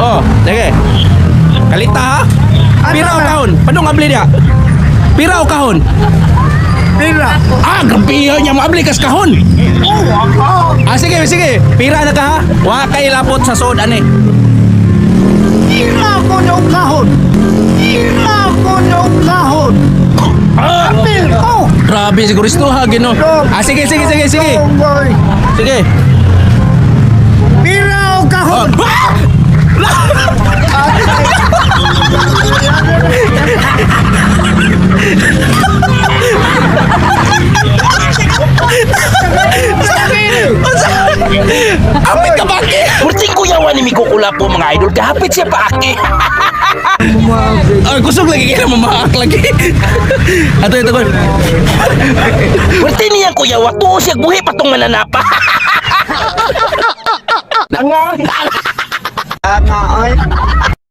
Oh, sige. Kalita ha. Pira o kahon? Padung abli dia. Pira o kahon? Pira. Ah, grabe yun niya maabli kas kahon. Oh, ako. Ah, sige, sige. Pira na ka ha. Wa kay lapot sa sod ani. Pira ko ng kahon. Pira ko ng kahon. Ah, Apil ko. grabe si Kristo ha Ginoo. Ah, sige, sige, sige, sige. Boy. Sige. Pira o kahon. Oh. Ah! Apit ka baki. Murting kuyawan ni Miko Kulapo, mga idol, kahapit siya paaki. Ah, kusog lagi kaya mamaak lagi. Ato ito ko. Murti niyang kuyawa, tuo siya buhi patong mananapa. Nga ay.